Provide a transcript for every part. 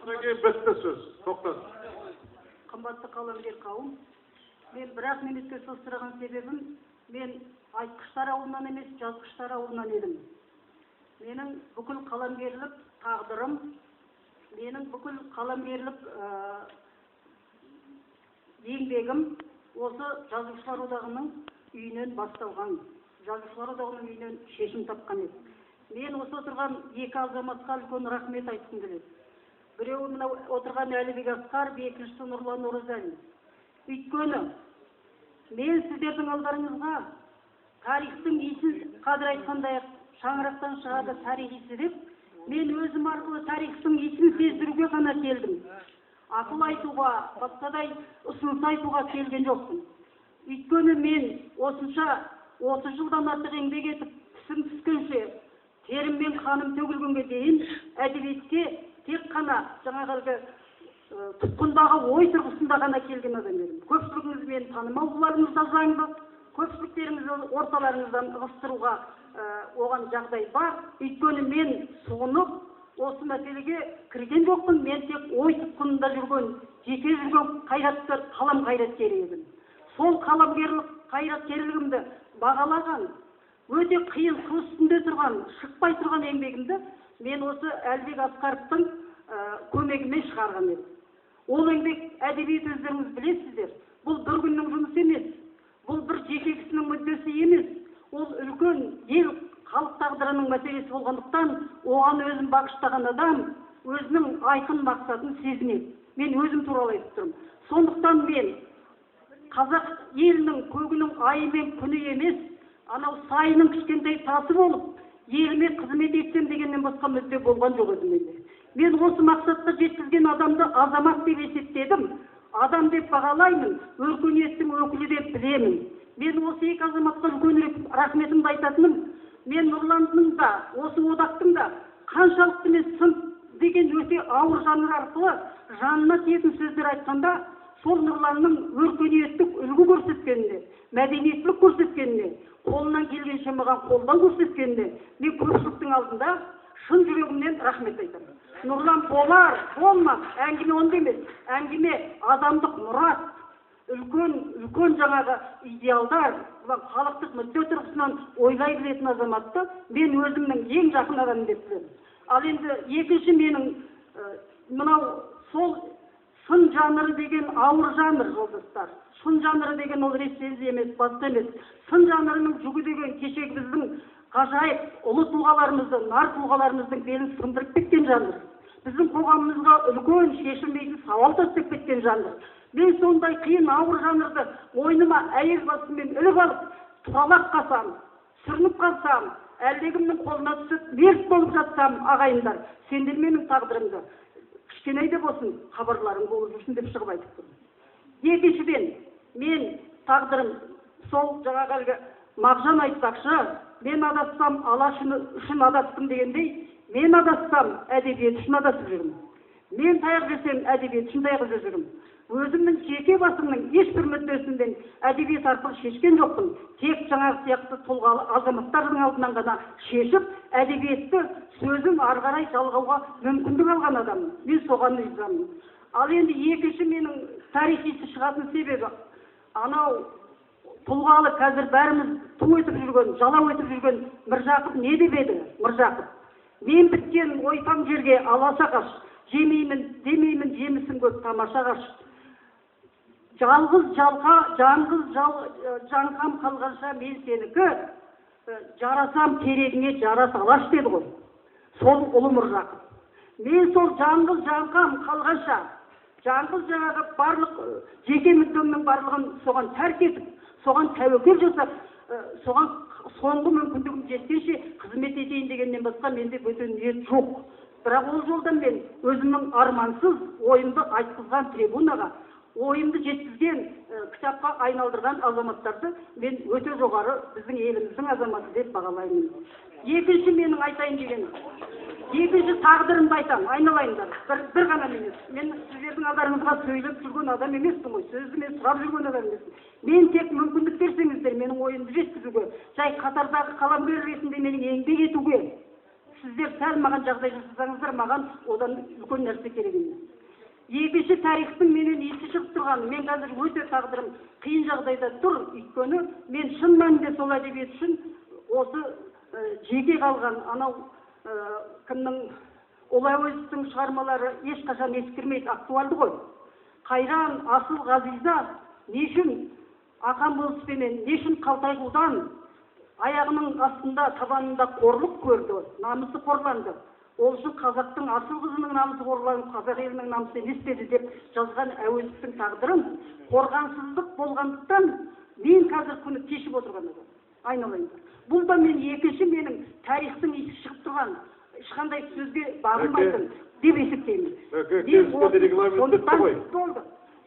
Одан кейін бітті сөз. Тоқтат. Қымбатты қаламгер қауым, мен бір-ақ минутке сөз сұраған себебім, мен айтқыштар ауылынан емес, жазғыштар ауылынан едім. Менің бүкіл қаламгерлік тағдырым, менің бүкіл қаламгерлік еңбегім осы Жазушылар одағының үйінен басталған, Жазушылар одағының үйінен шешім тапқан еді. Мен осы отырған екі азаматқа үлкен рахмет айтқым келеді. Біреуі мынау отырған Әлібек Асқаров, екіншісі Нұрлан Оразалин. Өйткені мен сіздердің алдарыңызға тарихтың иісін, қазір айтқандай шаңырақтан шығады тарих иісі деп, мен өзім арқылы тарихтың иісін сездіруге ғана келдім. Ақыл айтуға, басқадай ұсыныс айтуға келген жоқпын. Өйткені мен осынша 30 жылдан артық еңбек етіп, тісім түскенше, терім мен қаным төгілгенге дейін әдебиетке тек қана жаңағы әлгі тұтқындағы ой тұрғысында ғана келген адам едім. Көпшілігіңіз мені танымауларыңыз да заңды, көпшіліктеріңізді орталарыңыздан ығыстыруға оған жағдай бар. Өйткені мен сұғынып осы мәселеге кірген жоқпын, мен тек ой тұтқынында жүрген, жеке жүрген қайраткер, қалам қайраткері едім. Сол қаламгерлік қайраткерлігімді бағалаған, өте қиын қыл үстінде тұрған, шықпай тұрған еңбегімді мен осы Әлібек Асқаровтың көмегімен шығарған едім. Ол еңбек әдебиет, өздеріңіз білесіздер, бұл бір күннің жұмысы емес, бұл бір жеке кісінің мүддесі емес, ол үлкен ел, халық тағдырының мәселесі болғандықтан оған өзін бағыштаған адам өзінің айқын мақсатын сезінеді. Мен өзім туралы айтып тұрмын. Сондықтан мен қазақ елінің көгінің айы мен күні емес, анау сайының кішкентай тасы болып, еліме қызмет етсем дегеннен басқа мүдде болған жоқ еді менде. Мен осы мақсатқа жеткізген адамды азамат деп есептедім, адам деп бағалаймын, өркениеттің өкілі деп білемін. Мен осы екі азаматқа үлкен рахметімді айтатыным, мен Нұрланның да, осы одақтың да қаншалықты мен сын деген өте ауыр жанр арқылы жанына тиетін сөздер айтқанда, сол Нұрланның өркениеттік үлгі көрсеткеніне, мәдениеттілік көрсеткеніне, қолынан келгенше маған қолдау көрсеткеніне мен көпшіліктің алдында шын жүрегімнен рахмет айтамын. Нұрлан болар, болмас, әңгіме онда емес, әңгіме адамдық мұрат, үлкен, үлкен жаңағы идеалдар, халықтық мүдде тұрғысынан ойлай білетін азаматты мен өзімнің ең жақын адамым деп білемін. Ал енді екінші менің мынау сол сын жанры деген ауыр жанр, жолдастар. Сын жанры деген ол рецензия емес, басқа емес. Сын жанрының жүгі деген кешегі біздің ғажайып ұлы тұлғаларымызды, нар тұлғаларымыздың белін сындырып кеткен жанр. Біздің қоғамымызға үлкен шешілмейтін сауал тастап кеткен жанр. Мен сондай қиын ауыр жанрды мойныма әйел басыммен іліп алып, тұралап қалсам, сүрініп қалсам, әлдекімнің қолына түсіп, мерт болып жатсам, ағайындар, сендер менің тағдырымды кішкене де болсын хабарларың болып жүрсін деп шығып айтып тұрмын. Екіншіден, мен тағдырым сол жаңағы әлгі Мағжан айтпақшы, мен адассам Алаш үшін адастым дегендей, мен адассам әдебиет үшін адасып жүрмін. Мен таяқ жесем әдебиет үшін таяқ жеп жүрмін. Өзімнің жеке басымның ешбір мүддесін мен әдебиет арқылы шешкен жоқпын. Тек жаңағы сияқты тұлғалы азаматтардың алдынан ғана шешіп, әдебиетті сөзін ары қарай жалғауға мүмкіндік алған адаммын. Мен соған ризамын. Ал енді екінші менің тарихи шығатын себебі, анау тұлғалы қазір бәріміз ту етіп жүрген, жалау етіп жүрген Міржақып не деп еді? Міржақып, мен біткен ойпаң жерге аласа қаш, жемеймін, демеймін, жемісің көп тамаша қаш. Жалғыз жалқа, жаңғыз жаңқам қалғанша мен сенікі, жарасам керегіңе жара салаш деді ғой. Сол ұлы Міржақып. Мен сол жаңғыз жаңқам қалғанша, жаңғыз жаңағы барлық жеке мүддемнің барлығын соған тәрк етіп, соған тәуекел жасап, соған соңғы мүмкіндігім жеткенше қызмет етейін дегеннен басқа менде бөтен ниет жоқ. Бірақ ол жолдан мен өзімнің армансыз ойымды айтқызған трибунаға, ойымды жеткізген, кітапқа айналдырған азаматтарды мен өте жоғары біздің еліміздің азаматы деп бағалаймын. Екінші менің айтайын дегенім, екінші тағдырымды айтамын, айналайындар, бір ғана емес. Мен сіздердің алдарыңызға сөйлеп жүрген адам емеспін ғой, сөзді мен сұрап жүрген адам емеспін. Мен тек мүмкіндік берсеңіздер менің ойымды жеткізуге, жай қатардағы қаламгер ретінде менің еңбек етуге, Сіздер сәл маған жағдай жасасаңыздар, маған одан үлкен нәрсе керек емес. Екінші, тарихтың менен иісі шығып тұрғаны. Мен қазір өте тағдырым қиын жағдайда тұр, өйткені мен шын мәнінде сол әдебиет үшін осы жеке қалған анау кімнің, Ұлы Әуезовтің шығармалары ешқашан ескірмейді, актуальды ғой. Қайран асыл Ғазиза не үшін Ақан болыспенен, не үшін Қалтайғұлдан аяғының астында, табанында қорлық көрді, намысы қорланды? Ол үшін қазақтың асыл қызының намысы қорланып, қазақ елінің намысы емес пе еді деп жазған Әуезовтің тағдырын қорғансыздық болғандықтан мен қазір күні кешіп отырған адам, айналайындар. Бұл да мен екінші, менің тарихтың иісі шығып тұрған, ешқандай сөзге бағынбайтын деп есептеймін. Бәке, Мен келіспеді, регламент бітті сондықтан ғой. Болды.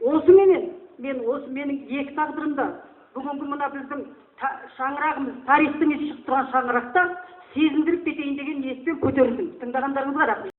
Осыменен мен осы менің екі тағдырымда бүгінгі мына біздің шаңырағымыз, тарихтың иісі шығып тұрған шаңырақта сезіндіріп кетейін деген ниетпен көтерілдім. Тыңдағандарыңызға рахмет.